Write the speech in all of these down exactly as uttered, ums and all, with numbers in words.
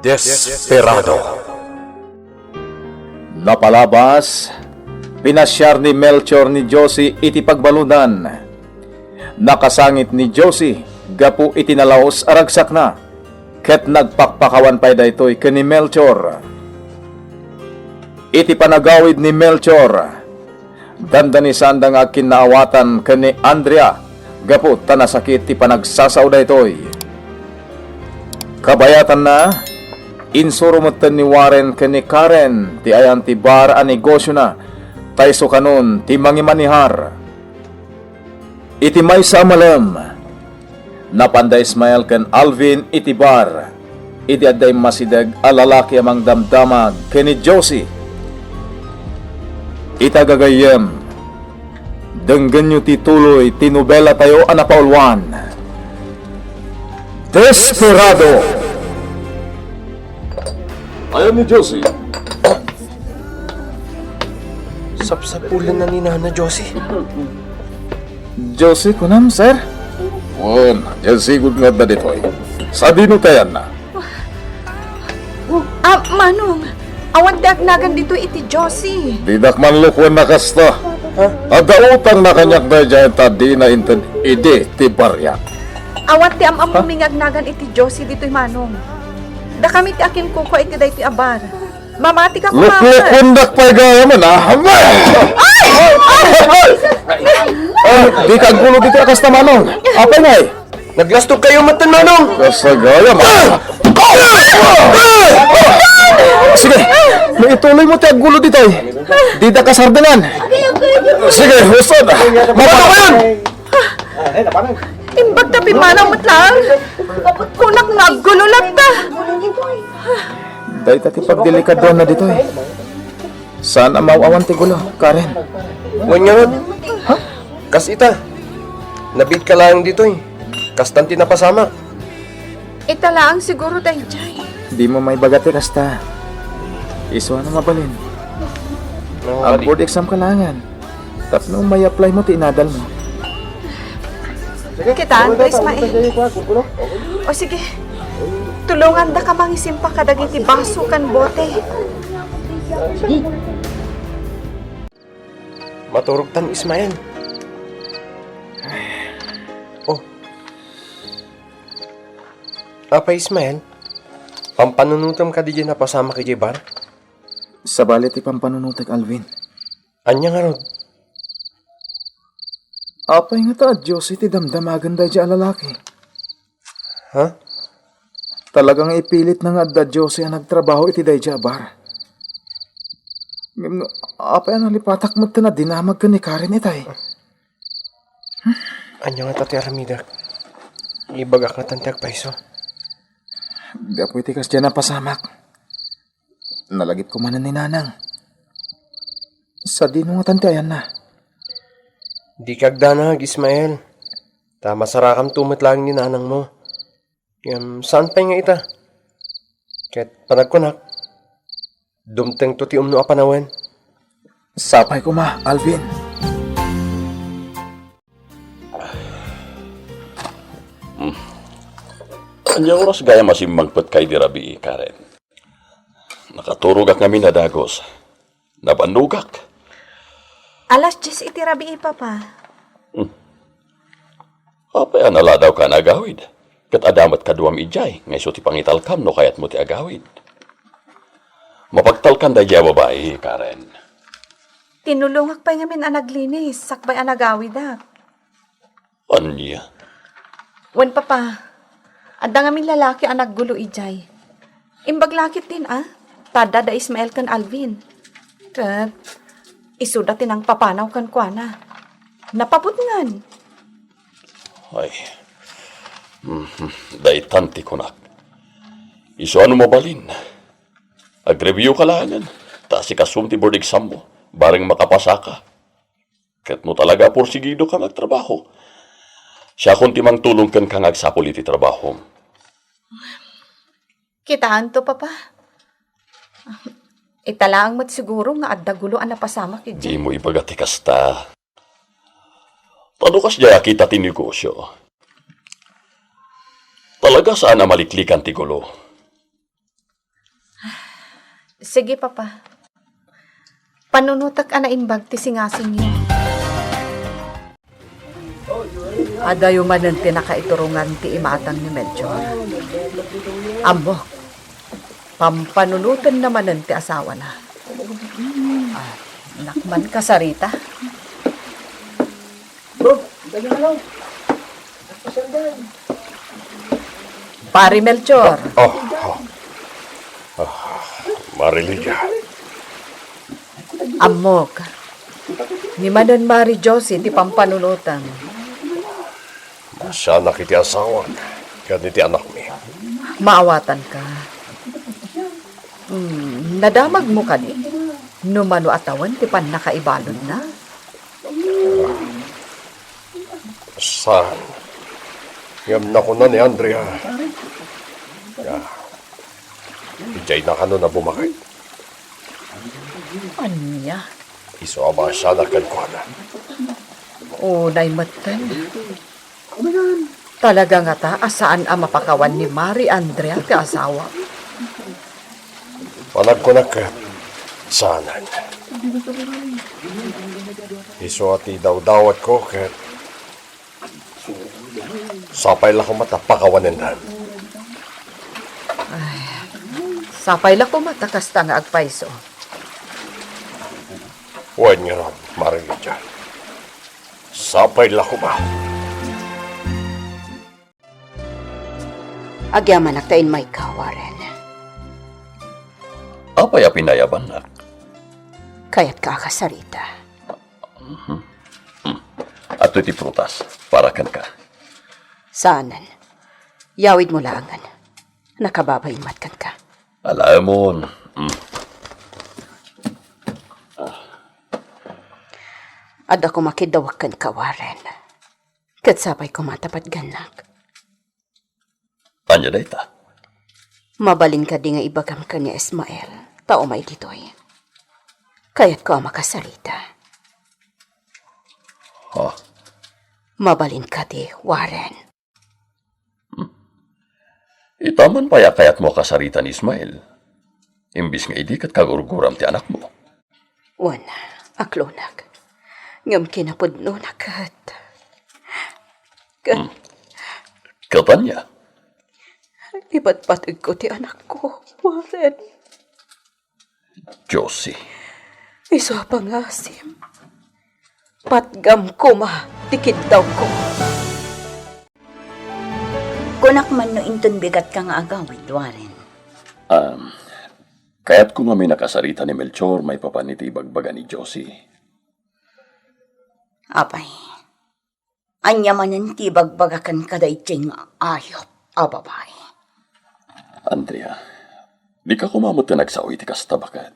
Desperado. Napalabas, pinasiar ni Melchor ni Josie iti pagbaludan. Nakasangit ni Josie gapu iti nalaus a ragsakna, ket nagpakpakawan pay daytoy ken ni Melchor. Iti panagawid ni Melchor, dandanisanda nga agkinnaawatan ken ni Andrea gapu ta nasakit ti panagsasao daytoy. Kabayatanna, insuro metten ni Warren ken ni Karen ti ayan ti bar a negosiona, ta isu kanon ti mangimanihar. Iti maysa a malem, napan da Ismael ken Alvin iti bar, idi adda immasideg a lalaki a mangdamdamag ken ni Josie. Ita gagayyem, denggenyo ti tuloy ti nobelatayo a napauluan, Desperado! Ayan ni Josie. Sapsapulenna ni Nana Josie. Josie, kunam, sir? Wen, diay sigud nga adda ditoy. Sadino ti ayanna? Ah, Manong, awan ti agnagan ditoy iti Josie. Didak man lukuen a kasta. Ha? Adda utangna kaniak daydiay ta dina inted idi ti bariak. Awan ti am-ammom nga agnagan iti Josie ditoy, Manong. Dakami ti akinkukua iti daytoy a bar. Mamati ka, kumakas. Luklukondak pay gayamen, ah. Ay! Ay! Ay! Ah, dika aggulo ditoy a kasta, Manong. Apay ngay? Naglastog kayo metten, Manong. Kasagayam, ah. Sige, no ituloymo ti aggulo ditoy, didaka sardengan. Sige, huston. Mabalo kayon! Imbag ta pimanaw met laeng. Kunak nga aggulo latta. Dayta ti pagdelikaduanna ditoy. Saan a maaw-awan ti gulo, Karen? Wen ngarud. Ha? Kas ita, nabiit ka laeng ditoy. Kastan ti napasamak. Ita laeng siguro daydiay. Dimo maibaga ti kasta. Isu a no mabalin. No, adi. Ag-board exam ka laengen. Tapno may-apply mo ti inadal mo. Kitaen ko, Ismael. O sige. Tulongandaka mangisimpa kadagiti baso ken bote. Maturogtan, Ismael. Oh. Apay, Ismael? Pampanunotem kadi diay napasamak idiay bar? Sabali ti pampanunotek, Alvin. Ania ngarud? Apay ngata a Josie ti damdamagen daydiay a lalaki? Ha? Talaga nga ipilitna nga adda Josie a nagtrabaho iti daydiay a bar. Ngem no, apay a nalipatak metten a dinamag ken ni Karen itay? Ania ngata ti aramidek? Ibagak ngatan ti agpayso. Gapu iti kasdiay a napasamak, nalagipko manen ni Nanang. Sadino ngatan ti ayanna? Dika agdanag, Ismael. Ta masarakamto met laeng ni nanangmo. Ngem saan pay nga ita? Ket panagkunak, dumtengto ti umno a panawen. Sapay koma, Alvin. Hmm. Ania oras gayam a simmangpetka idi rabii, Karen? Nakaturogak ngamin a dagus. Nabannogak. Alas dies iti rabii, Papa. Hmm. Apay a naladawka a naagawid? Ket adda met kaduam idiay nga isu ti pangitalkam no kayatmo ti agawid. Mapagtalkan daydiay a babai, Karen. Tinulongak pay ngamin a naglinis sakbay a nagawidak. Ania? Wen, Papa, adda ngamin lalaki a naggulo idiay. Imbag la ketdin a, ta adda da Ismael ken Alvin. Ket isuda ti nangpapanaw kenkuana. Napabutngan. Ay. Mhm. Daytan ti kunak. Isu a no mabalin, agreview ka laengen, ta asikasom ti board exam mo, bareng makapasaka. Ket no talaga a porsigidoka nga agtrabaho, siakon ti mangtulong kenka nga agsapul iti trabahom. Kitaento, Papa. Ita laeng met siguro nga adda gulo a napasamak idiay. Dimo ibaga ti kasta. Ta no kasdiay a kita ti negosio, talaga saan a maliklikan ti gulo. Sige, Papa. Panunotek a naimbag ti singasingyo. Adayo manen ti nakaiturongan ti imatang ni Melchor. Ammok, pampanunotenna manen ti asawana. Ah, nakman kasarita. Pari Melchor. Oh, oh. Ah, Mari Lydia. Ammok, ni manen Mari Josie ti pampanunotem. Masanak iti asawak ken iti anakmi. Maawatanka. Hmm, nadamagmo kadi? No mano a tawen ti pannakaibaludna? Saan? Ngem nakuna ni Andrea. Ya. Idiay na kano na bumakay. Ania? Isu a masanak kenkuana. Unay metten. Talaga ngata a saan a mapakawan ni Mari Andrea ti asawa. Panagkunak ket saanen. Isu a ti dawdawatko ket sapay la koma ta pakawanendan. Ay, sapay la koma ta kasta nga agpayso. Wen ngarud, Mari Lydia. Sapay la koma. Agyamanak ta immayka, Warren. Apay a pinayabannak? Kayatka a kasarita. Mhm. Hmm. Adtoy ti prutas para kenka. Saanen. Yawidmo laengen. Nakababain met kenka. Alaemon. Hmm. Adda koma kiddawek kenka, Warren. Ket sapay koma ta patgannak. Ania dayta? Mabalin kadi nga ibagam ken ni Ismael ta umay ditoy? Kayatko a makasarita. Ha? Mabalin kadi, Warren? Hmm. Ita man pay a kayatmo a kasarita ni Ismael, imbis nga idi ket kagurguram ti anakmo. Wen, aklonak. Ngem kinapudnona ket, ket Hmm. Ket ania? Ibatbategko ti anakko, Warren. Josie. Isu a pangasim. Patgam koma ti kiddawko. Kunak man no inton bigatka nga agawid, Warren. Um, kayatko ngamin a kasarita ni Melchor maipapan iti ibagbaga ni Josie. Apay, ania manen ti ibagbagakan kadaydiay nga ayup a babai? Andrea, dika koma met nga agsao iti kasta, baket.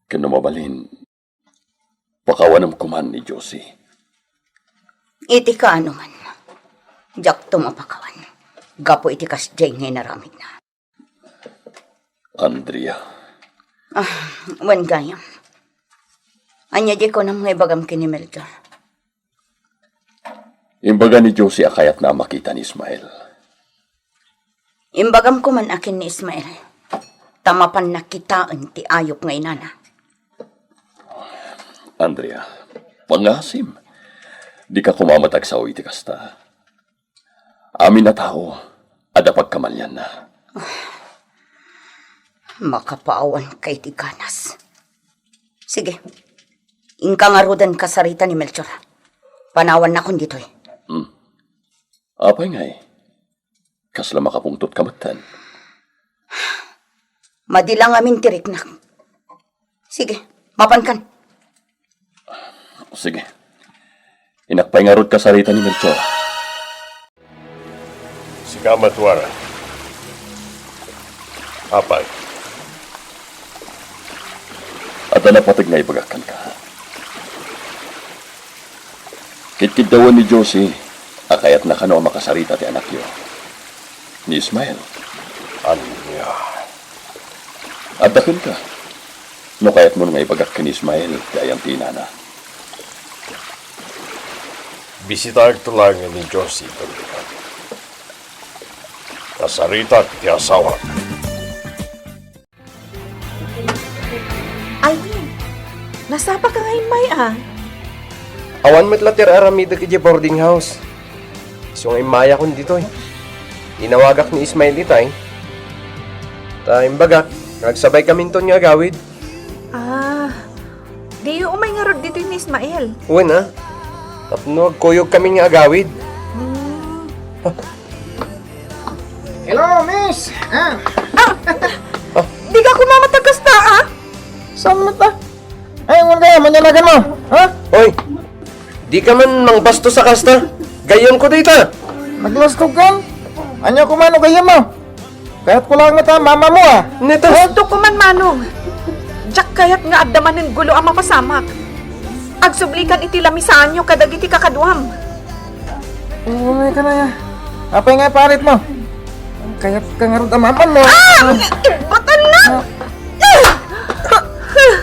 Ken no mabalin, pakawanem koman ni Josie. Iti kaano man, diakto mapakawan gapu iti kasdiay nga inaramidna. Andrea. Ah, wen gayam. Ania diay kunam nga ibagam ken ni Melchor? Imbaga ni Josie a kayatna a makita ni Ismael. Imbagam koman a ken ni Ismael, ta mapanna kitaen ti ayup nga inana. Andrea, pangasim. Dika koma met agsao iti kasta. Amin a tao, adda pagkamalianna. Makapaawanka iti ganas. Sige, inka ngaruden kasarita ni Melchor. Panawannakon ditoy. Hmm. Apay ngay? Kasla makapungtotka metten? Madi la ngamin ti riknak. Sige, mapankan. Sige. Innak pay ngarud kasarita ni Melchor. Sika met, Warren. Apay. Adda napateg nga ibagak kenka. Kitkiddawen ni Josie a kayatna kano a makasarita ti anakyo, ni Ismael. Ania? Adda kenka. No kayatmo nga ibagak ken Ismael ti ayan ti inana. Bisitaek to laeng ni Josie, Tony. Kasaritak ti asawak. Nasapa ka nga immay, a? Awan met la ti ar-aramidek idiay boarding house. Isu nga immayakon ditoy. Inawagak ni Ismael itay. Ta imbagak, nga agsabay kaminton nga agawid. Ah, diyo umay ngarud ditoy ni Ismael? Wen, a. Tapno agkuyog kami nga agawid. Hmm. Hello, miss! Ah. Ah! Di ka kumamata kasta, a? Saan mo ta? Ay, ngun kaya, mananagan mo, ha? Oy, di ka man mangbastos a kasta. Gayyem ko dita. Naglastog ka? Anya kumano gayyem mo? Kayat ko lang met a mama mo, a. Neta. Gusto ko man, Manong. Diak kayat nga adda manen gulo a mapasamak. Agsublikan iti lamisaanyo kadagiti kakaduam. Umay ka na ya. Apay nga iparit mo? Kayat ka ngarud a mama mo. Ah! Imbatan na! Ah.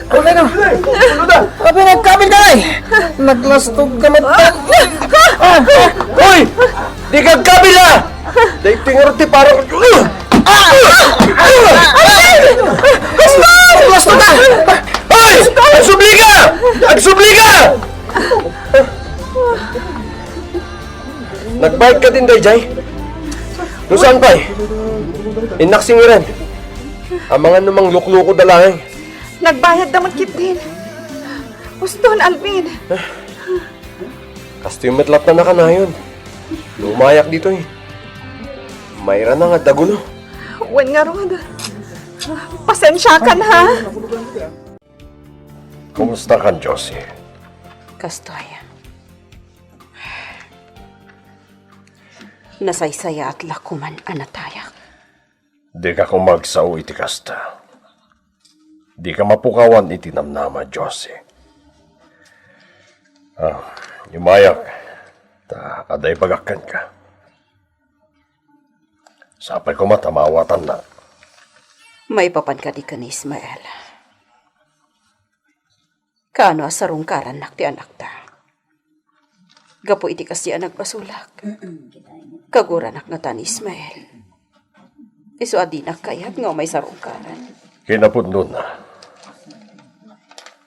Ano na? Apay nagkabil ka, ay? Naglastog ka met. Ah! Hoy! Di ka agkabil, a! Daytoy ngarud ti parang... Ah! Gusto! Gusto ka! Hoy! Agsubli ka! Agsubli ka! Nagbayad ka din, dayjay? No saan pay? Innak singiran. Amangan no mangluklukod a laeng. Nagbayad da met ketdin. Uston, Alvin. Kastoy met latta nakanayon. Lumayak ditoy. Mayra na nga dagulo. Wen ngarud. Pasensiakan, ha? Kumusta kan, Josie? Kastoy. Nasaysayaat la koman a natayak. Dika koma agsao iti kasta. Dika mapukawan iti namnama, Josie. Ah, imayak, ta adda ibagak kenka. Sapay koma ta maawatannak. Maipapan kadi ken ni Ismael? Kaano a sarungkarannak ti anakta? Gapu iti kasdi a nagbasolak. Kaguranak ngata ni Ismael. Isu a dinak kayat nga umay sarungkaran. Kinapudnona,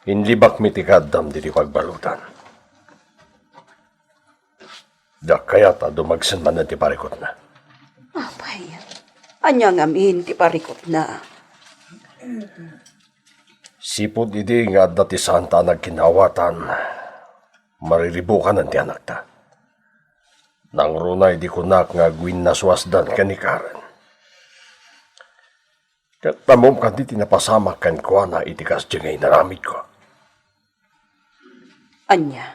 inlibakmi ti kaaddam ditoy pagbaludan. Diak kayat a dumagsen manen ti parikutna. Apay, ania ngamin ti parikutna? Sipud idi nga adda ti saan ta a nagkinaawatan, mariribukanen ti anakta. Nangruna idi kunak nga agwinnasuasdan ken ni Karen. Ket ammom kadi ti napasamak kenkuana iti kasdi nga inaramidko. Ania?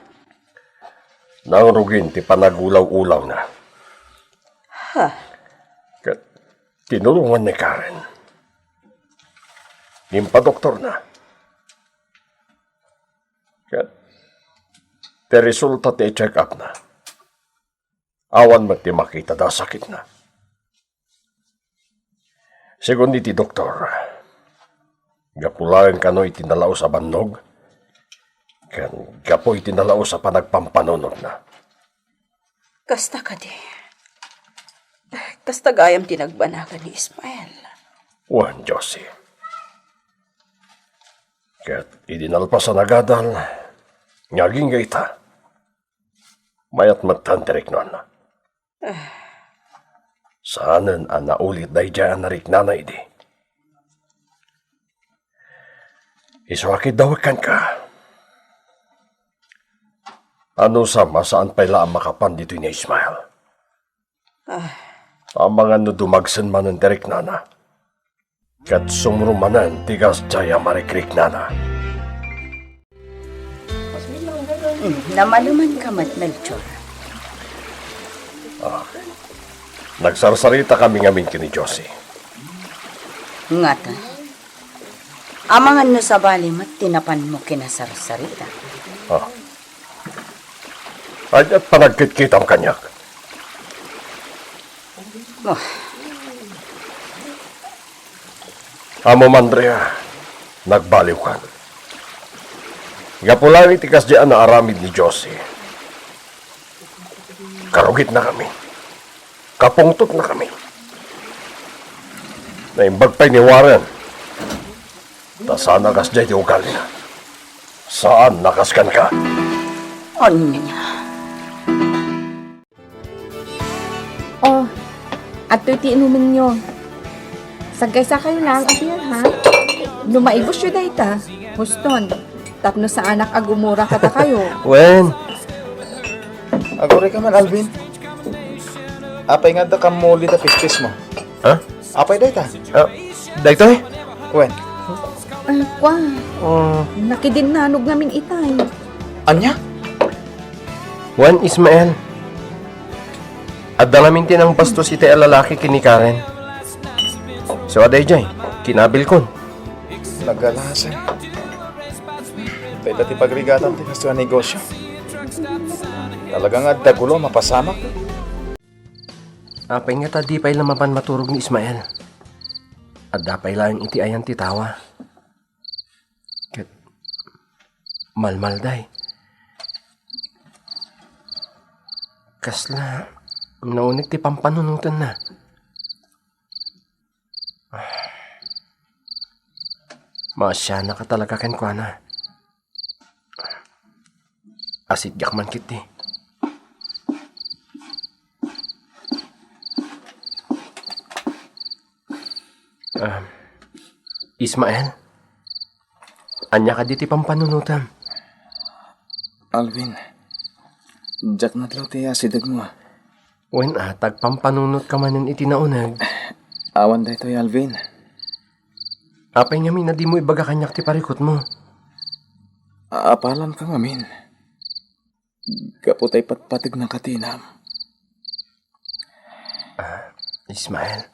Nangrugin ti panagulaw-ulawna. Ha? Ket tinulongan ni Karen. Impadoktorna. Ket ti resulta ti check-upna, awan met ti makitada a sakitna. Segun iti doktor, gapu laeng kano iti nalaus a bannog, ken gapu iti nalaus a panagpampanunotna. Kasta kadi. Kasta gayam ti nagbanagan ni Ismael. Wen, Josie. Ket idi nalpas a nagadal, nga agingga ita, mayat metten ti riknana. Saanen a naulit daydiay a nariknana idi. Isu a kiddawek kenka. Anusam a saan pay la a makapan ditoy ni Ismael? Ah. Amangan no dumagsen manen ti riknana. Ket sumro manen ti kasdiay a marikriknana. Hmm, namaleman ka met, Melchor. Ah, nagsarsarita kami ngamin ken ni Josie. Ngata, amangan no sabali met ti napanmo kinasarsarita. Ah. Ania ti panagkitkitam kaniak? Oh. Ammom, Andrea, nagbaliwkan. Gapu laeng iti kasdiay a naaramid ni Josie, karugitnakami. Kapungtotnakami. Naimbag pay ni Warren. Ta saan a kasdiay ti ugalina. Saan, nakaskan ka? Anya? Oh, adtoy ti inumenyo. Sagkaysakayo lang, Abir, ha? No maibusyo dayta, huston. Tapno saanak a gumura kadakayo. Wen. Aguray ka man, Alvin. Apay nga adda kamuli ta pispis mo? Ha? Apay dayta? Ah, daytoy? Wen. Ay, kwa. Oh. Nakidinnannog ngamin itay. Anya? Wen, Ismael. Adda ngamin ti nangbastos itay a lalaki ken ni Karen. So, adda idiay, kinabilkon. Nagalasan. Dayta ti pagrigatan ti kastoy a negosyo. Talaga nga adda gulo a mapasamak. Apay ngata di pay la mapan maturog ni Ismael? Adda pay laeng iti ayan ti tawa. Ket malmalday. Kasla nauneg ti pampanunotenna. Maasianaka talaga kenkuana. Asidgak man ketdi. Ah, Ismael, ania kadi ti pampanunotem? Alvin, diak nadlaw ti asidegmo. Wen a, ta agpampanunotka manen iti nauneg. Awan daytoy, Alvin. Apay ngamin a dimo ibaga kaniak ti parikutmo? Apalanka ngamin. Gapu ta ipatpategnaka ti inam. Ah, Ismael.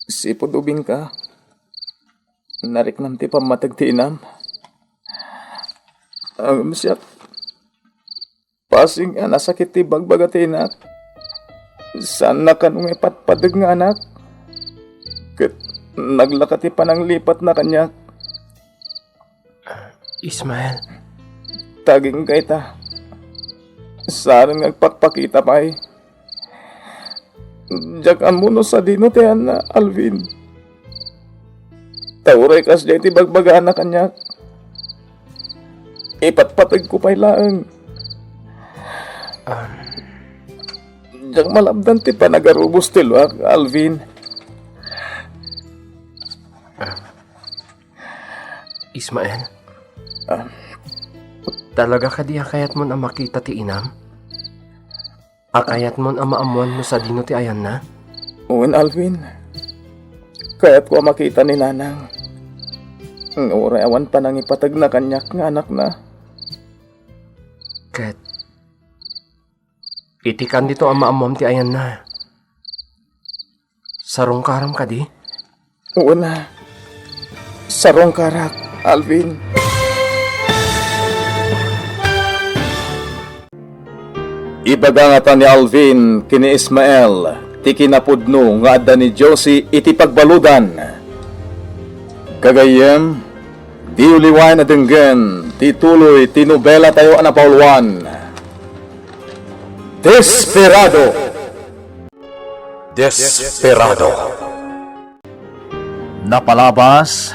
Sipud ubingka, nariknam ti pammateg ti inam. Ngem siak, bassit a nasakit ti ibagbaga ti inak. Saanna kano nga ipatpateg nga anak. Ket naglaka ti pananglipatna kaniak. Ismael. Ta agingga ita. Saan nga agpakpakita pay. Diak ammo no sadino ti ayanna, Alvin. Ta uray kasdiay ti bagbagana kaniak, ipatpategko pay laeng. Ah. Diak malabdan ti panagarubos ti luak, Alvin. Ah. Ismael? Ah. Talaga kadi a kayatmon a makita ti inam? A kayatmon a maammuan no sadino ti ayanna? Wen, Alvin. Kayatko a makita ni Nanang. Nga uray awan panangipategna kaniak nga anakna. Ket iti kan dito a maammuam ti ayanna, sarungkaram kadi? Wen a, sarungkarak, Alvin. Ibaga ngata ni Alvin ken ni Ismael ti kinapudno nga adda ni Josie iti pagbaludan. Gagayyem, diyo liwayan a denggen ti tuloy ti nobelatayo a napauluan, Desperado. Desperado. Napalabas,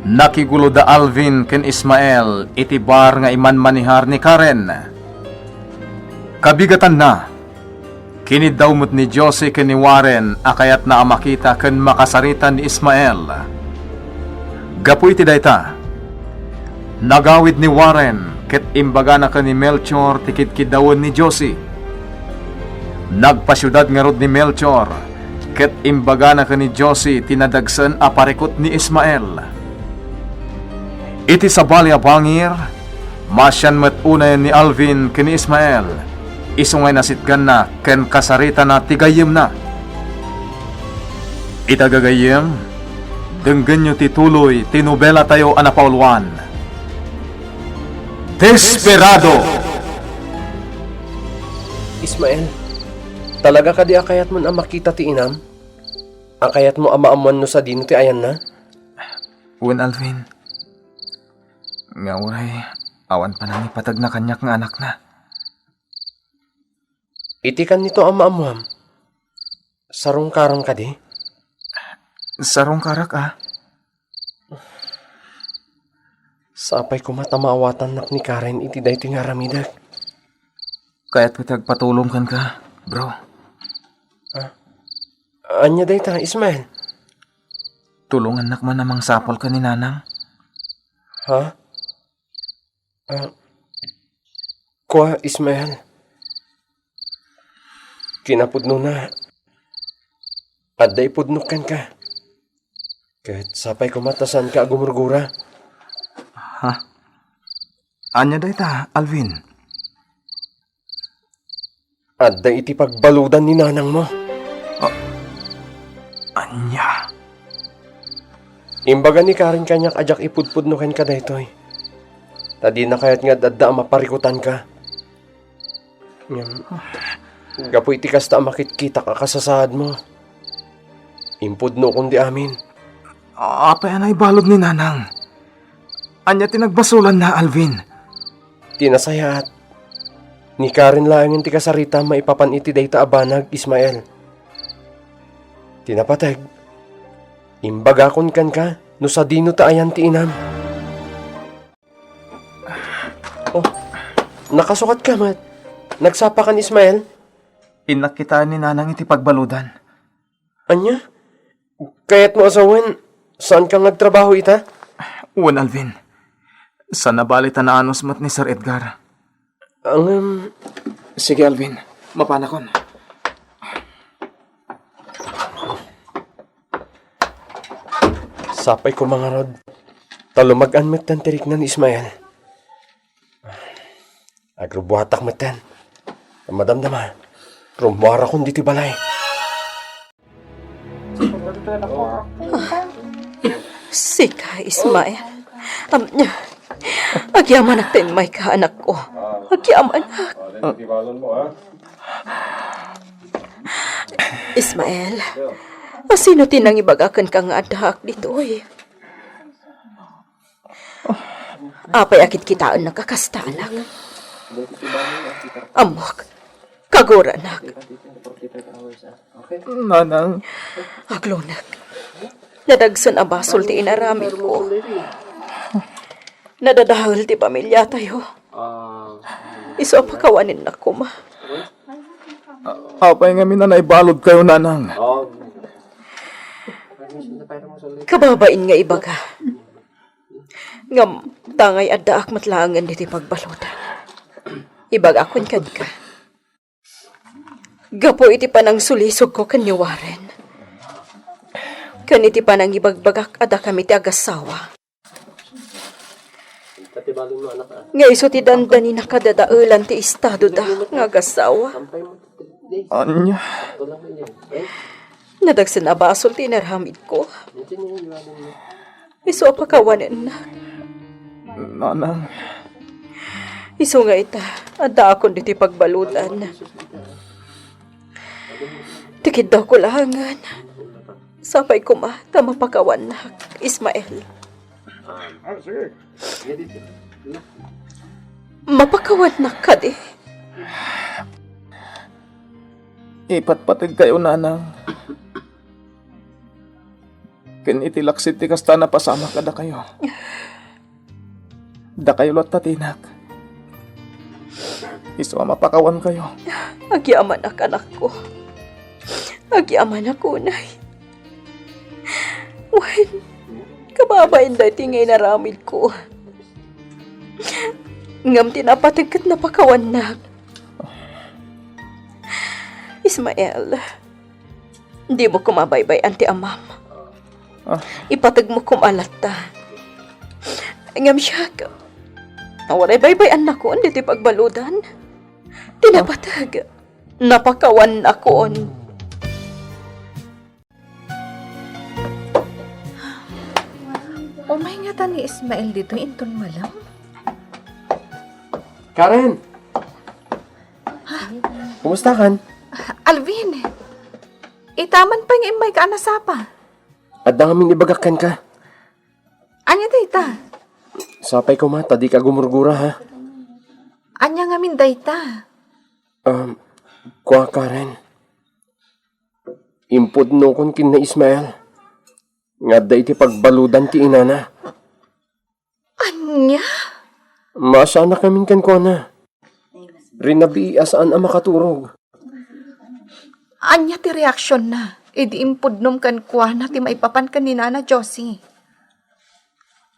nakigulo da Alvin ken Ismael iti bar nga imanmanehar ni Karen. Kabigatanna, kiniddaw met ni Josie ken ni Warren a kayatna a makita ken makasarita ni Ismael. Gapu iti dayta, nagawid ni Warren ket imbagana ken ni Melchor ti kidkiddawen ni Josie. Nagpasiudad ngarud ni Melchor ket imbagana ken ni Josie ti nadagsen a parikut ni Ismael. Iti sabali a bangir, maasian met unayen ni Alvin ken ni Ismael, isu nga inasitganna ken kasaritana ti gayyemna. Ita gagayyem, denggenyo ti tuloy ti nobelatayo a napauluan, Desperado! Ismael, talaga kadi a kayatmon a makita ti inam? A kayatmo a maammuan no sadino ti ayanna? Wen, Alvin. Nga uray, awan panangipategna kaniak nga anakna. Iti kan dito a maammuam, sarungkaram kadi? Sarungkarak, a. Sapay koma ta maawatannak ni Karen iti daytoy nga aramidek. Kayatko ti agpatulong kenka, bro. Ah? Ania dayta, Ismael? Tulongannak man a mangsapul ken ni Nanang. Ha? Ah, kua, Ismael. Kinapudnona, adda ipudnok kenka. Ket sapay koma ta saanka a gumurgura. Ha? Ania dayta, Alvin? Adda iti pagbaludan ni nanangmo. Ah, ania? Imbaga ni Karen kaniak a diak ipudpudno kenka daytoy. Ta dina kayat nga adda a maparikutanka. Ngem, gapu iti kasta a makitkitak a kasasaadmo, impudnokon ti amin. Apay a naibalud ni Nanang? Ania ti nagbasolanna, Alvin? Ti nasayaat, ni Karen laengen ti kasaritam maipapan iti dayta a banag, Ismael. Ti napateg, imbagakon kenka no sadino ta ayan ti inam. Oh, nakasukatka met. Nagsapakan, Ismael? Innak kitaen ni Nanang iti pagbaludan. Ania? Kayatmo a sawen, saanka nga agtrabaho ita? Wen, Alvin. Saan a bale ta naanus met ni Sir Edgar. Ngem, sige, Alvin. Mapanakon. Sapay koma ngarud ta lumag-an metten ti rikna ni Ismael. Agrubuatak metten. Madamdama, rummuarakon ditoy balay. Sika, Ismael. Am, agyamanak ta immayka, anakko. Agyamanak. Ismael, asino ti nangibaga kenka nga addaak ditoy? Apay a kitkitaennak a kasta, anak? Ammok, kaguranak. Nanang. Aglunek. Nadagsen a basol ti inaramidko. Nadadael ti pamiliatayo. Isu a pakawanennak koma. Apay ngamin a naibaludkayo, Nanang? Kababain nga ibaga. Ngem, tangay addaak met laengen ditoy pagbaludan. Ibagakon kenka. Gapu iti panangsulisogko ken ni Warren, ken iti panangibagbagak a dakami ti agassawa, nga isu ti dandanin a kadadaelan ti estadoda nga agassawa. Ania? Nadagsen a basol ti inaramidko. Isu a pakawanennak. Nanang. Isu nga ita, addaakon ditoy pagbaludan. Ti kiddawko laengen, sapay koma ta mapakawannak, Ismael. Mapakawannak kadi? Ipatpategkayo, Nanang. Ken iti laksid ti kasta a napasamak kadakayo. Dakayo latta ti inak. Isu a mapakawankayo. Agyamanak, anakko. Agyamanak unay. Wen, kababain daytoy nga inaramidko. Ngem ti napateg ket napakawannak. Ismael, dimo koma baybay-an ti amam. Ah. Ipategmo koma latta. Ngem siak, waray baybay-annakon ditoy pagbaludan. Ti napateg, napakawannakon. Umay ngata ni Ismael ditoy inton malem? Karen! Kumusta kan? Alvin! Itaman pay nga immayka a nasapa. Adda ngamin ibagak kenka. Ania dayta? Sapay koma ta dika gumurgura, ha? Ania ngamin dayta? Um, kua, Karen. Impudnokon ken ni Ismael nga adda iti pagbaludan ti inana. Ania? Nya? Maasannakamin kenkuana. Rinabii a saan a makaturog. Ania ti reaksionna idi impudnom kenkuana ti maipapan ken ni Nana Josie?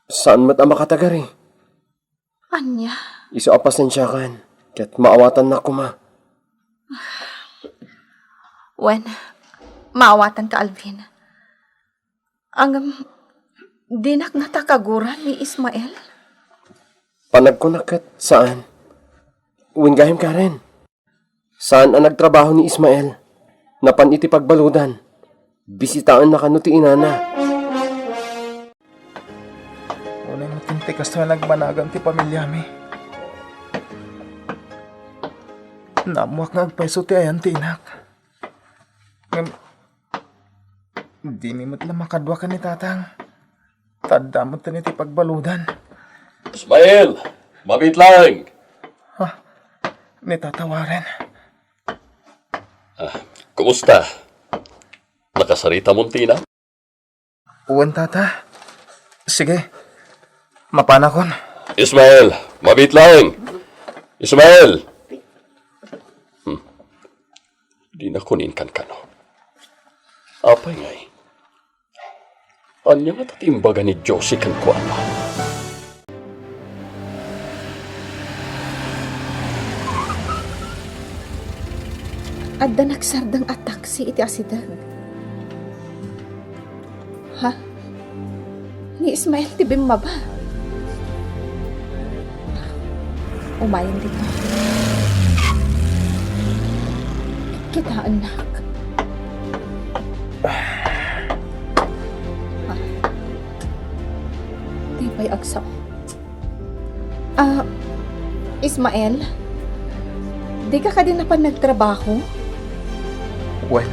Saan met a makatagari. Ania? Isu a pasensiakan, ket maawatannak koma. Wen, maawatanka, Alvin. Ngem, dinak ngata kagura ni Ismael? Panagkunak ket saan. Wen gayam, Karen. Saan a nagtrabaho ni Ismael. Napan iti pagbaludan. Bisitaenna kano ti inana. Unay met ti kastoy a nagbanagan ti pamiliami. Naammoak nga agpayso ti ayan ti inak. Ngem, dimi met la makadua ken ni Tatang. Ta adda met iti pagbaludan. Ismael, mabiit laeng. Ha? Ni Tata Warren. Ah, kumusta? Nakasaritamon ti inak? Wen, Tata. Sige. Mapanakon. Ismael, mabiit laeng. Ismael! Hmm. Dinakon inkankano. Apay ngay? Ania ngata ti imbaga ni Josie kenkuana? Adda nagsardeng a taksi iti asideg. Ha? Ni Ismael ti bimmaba. Umayen dita. Kitaennak. Ha? Di pay agsao. Ah, Ismael? Dika kadi napan nagtrabaho? Wen,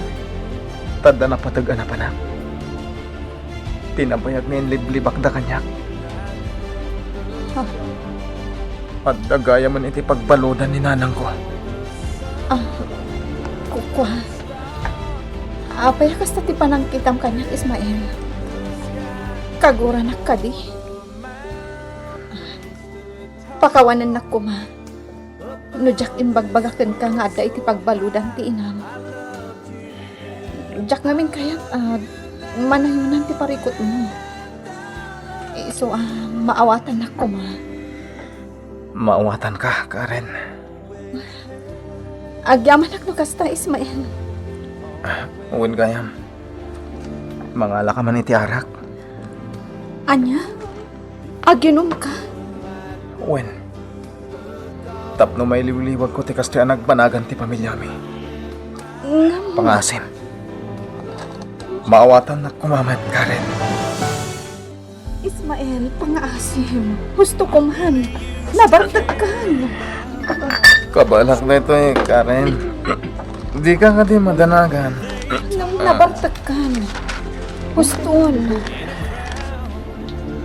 ta adda napateg a napanak. Ti nabayag nga inliblibakda kaniak. Ah. Adda gayamen iti pagbaludan ni nanangko. Ah, kukua. Apay a kasta ti panangkitam kaniak, Ismael? Kaguranak kadi? Pakawanennak koma no diak imbagbaga kenka nga adda iti pagbaludan ti inam. Diak ngamin kayat a manayonan ti parikutmo. Isu a maawatannak koma. Maawatanka, Karen. Agyamanak no kasta, Ismael. Wen gayam. Mangalaka man iti arak. Ania? Aginumka? Wen. Tapno mailiwliwagko ti kastoy a nagbanagan ti pamiliami. Ngem. Pangaasim. Maawatannak koma met, Karen. Ismael, pangaasim. Husto koman. Nabartekkan. Kabalak daytoy, Karen. Dika kadi madanagan. Ngem nabartekkan. Huston.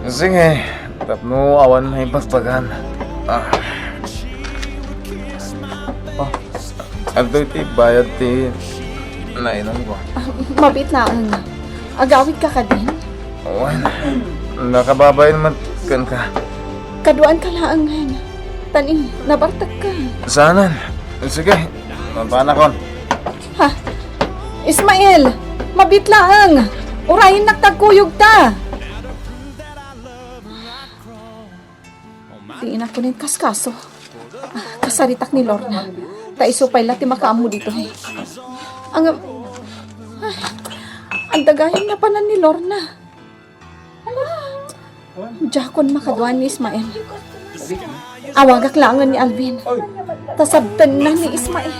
Sige, tapno awan maibagbagam. Ah. Oh, adtoy ti bayad ti nainumko. Ah, mabiit laeng. Agawidka kadin? Wen, nakababain met kenka. Kaduaanka laengen. Tani, nabartekka. Saanen. Sige, mapanakon. Ha? Ismael, mabiit laeng. Urayennak ta agkuyogta. Dinak ket inkaskaso. Ah, kasaritak ni Lorna. Ta isu pay la ti makaammo ditoy. Ang, ah, anda gayam napanan ni Lorna. Diakon makadua ni Ismael. Awagak laengen ni Alvin. Ta sabtenna ni Ismael.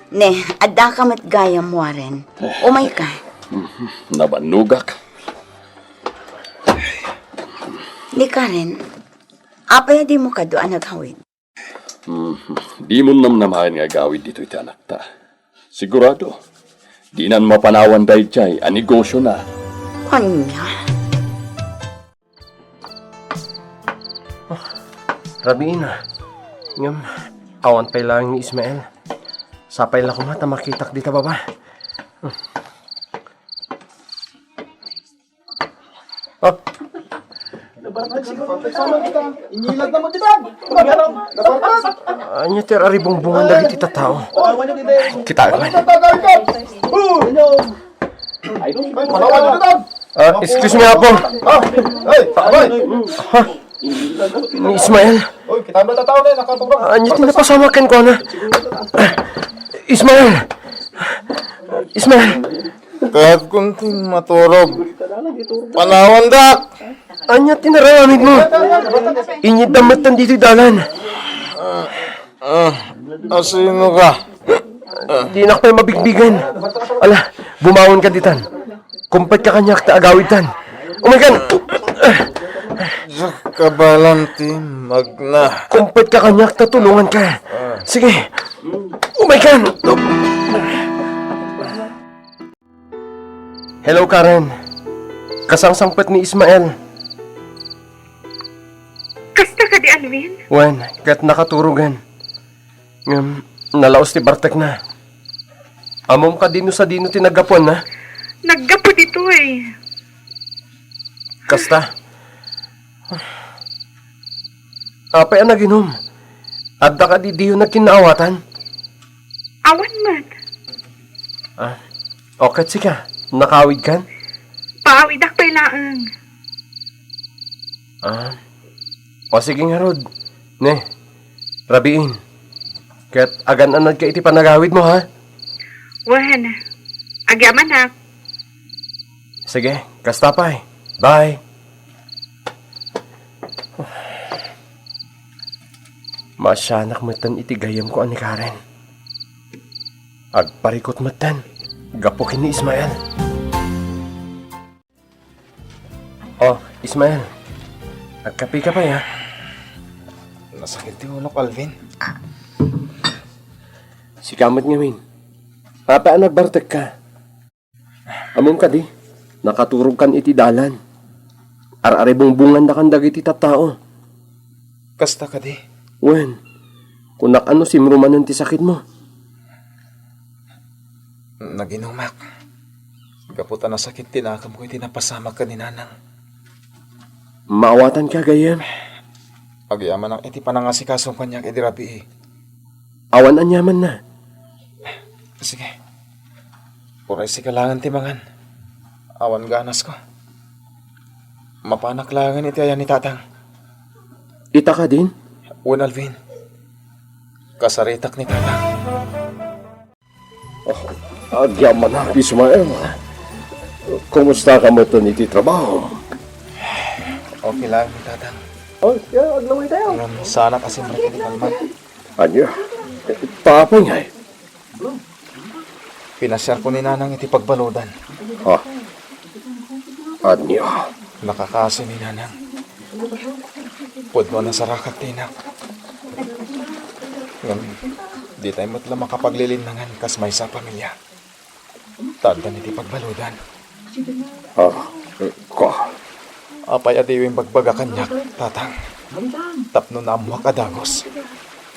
Ne, addaka met gayam, Warren. Umayka. Nabannogak. Ni Karen, apay a dimo kadu a nagawid? Hmm, dimon namnamaen nga agawid ditoy ti anakta. Sigurado, dinan mapanawan daydiay a negosiona. Ania? Oh, rabiina. Ngem, awan pay laeng ni Ismael. Sapay la koma ta makitak dita baba. Hmm. Ah. Ania ti ar-aribungbungan dagiti tattao? Kita man. Ah, excuse me, Apo. Ah, hey, abay. Ha? Ni Ismael? Oy, kita mo tattao na, nakaturog. Ania ti napasamak kenkuana? Ismael! Ismael! Kayatko ti maturog. Panawandak! Ania ti nararamidmo? Inyidda metten ditoy dalan. Ah, asino ka? Dinak pay mabigbigen. Ala, bumangon ka ditan. Kumpet ka kaniak ta agawid tan. Umaykan! Diak kabaelan ti magna. Kumpet ka kaniak ta tulongan ka. Sige. Umaykan! Hello, Karen. Kasangsangpet ni Ismael. Kasta kadi, Alvin? Wen, ket nakaturogen. Ngem, nalaus ti bartekna. Ammom kadi no sadino ti naggapuanna? Naggapu ditoy. Kasta. Apay a naginom? Adda kadi diyo nagkinnaawatan? Awan met. Ah, o ket sika, nakaawidkan? Paawidak pay laeng. Ah, o sige ngarud. Ne, rabiin. Ket agan-anadka iti panagawidmo, ha? Wen, agyamanak. Sige, kasta pay. Bye. Maasianak metten iti gayyemko a ni Karen. Agparikut metten gapu ken ni Ismael. Oh, Ismael. Agkape ka pay, ha? Nasakit ti ulok, Alvin. Sika met ngamin. Apay a nagbartekka? Ammom kadi, nakaturogkan iti dalan. Ar-aribungbungandakan dagiti tattao. Kasta kadi? Wen, kunak a no simro manen ti sakitmo. Naginumak. Gapu ta nasakit ti nakemko iti napasamak ken ni Nanang. Maawatanka, gayyem? Agyamanak iti panangasikasong kaniak idi rabii. Awan aniamanna. Sige. Uray sika laengen ti mangan. Awan ganasko. Mapanak laengen iti ayan ni Tatang. Ita kadin? Wen, Alvin. Kasaritak ni Tatang. Oh, agyamanak, Ismael. Kumusta ka metten iti trabaho? Okay lang, Tatang. Oh, yeah, aglaway tayo. Ngem, saanak a simrek iti kalman. Ania? Apay ngay? Pinasiarko ni Nanang iti pagbaludan. Ha? Ania? Nakakaasi ni Nanang. Pudno a nasarakak ti inak. Ngem, ditay met la makapaglilinnangan kas maysa a pamilia. Ta addan iti pagbaludan. Ah, eh, ka. Apay a diyo imbagbaga kaniak, Tatang? Tapno naammoak a dagus.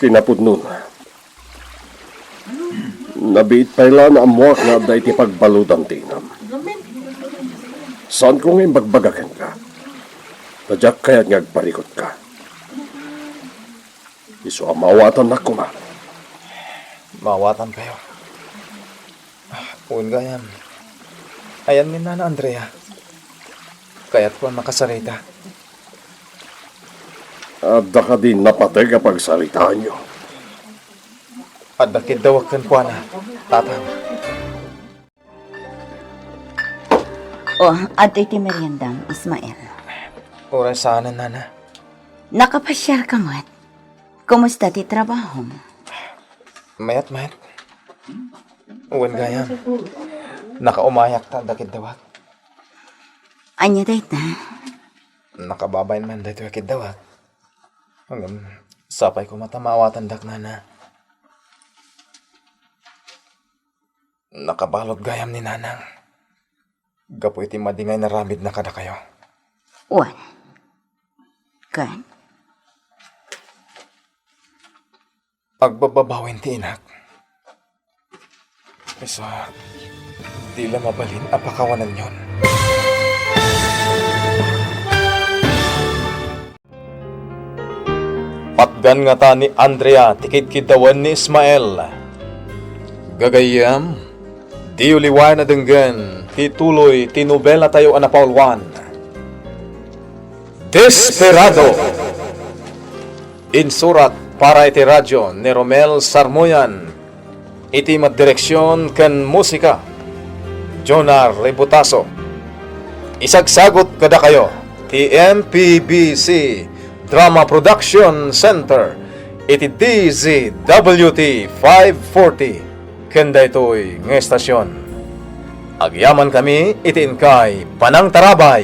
Kinapudnona, nabiit pay la naammoak nga adda iti pagbaludan ti inam. Saanko nga imbagbaga kenka. Ta diak kayat nga agparikutka. Isu a maawatannak koma. Maawatankayo. Ah, wen gayam. Ayan ni Nana Andrea. Kayatko a makasarita. Adda kadi napateg a pagsaritaanyo? Adda kiddawek kenkuana, Tatang. Oh, adtoy ti meriendam, Ismael. Uray saanen, Nana. Nakapasiarka met? Kumusta ti trabahom? Mayat, mayat. Wen gayam. Nakaumayak ta adda kiddawek. Ania dayta? Nakababain man daytoy a kiddawek. Ngem, sapay koma ta maawatandak, Nana. Nakabalud gayam ni Nanang gapu iti madi nga inaramidna kadakayo. Wen. Ken? Agbababawin ti inak. Isu, di la mabalin a pakawanenyon. Patgan ngata ni Andrea ti kidkiddawen ni Ismael. Gagayyem, diyo liwayan a denggen ti tuloy ti nobelatayo a napauluan, Desperado. Insurat para iti radio ni Romel Sarmoyan, iti maddireksion ken musika, Jonar Ributaso. Isagsagut kadakayo ti M P B C Drama Production Center iti D Z W T five forty ken daytoy nga estasion. Agyamankami iti inkay panangtarabay.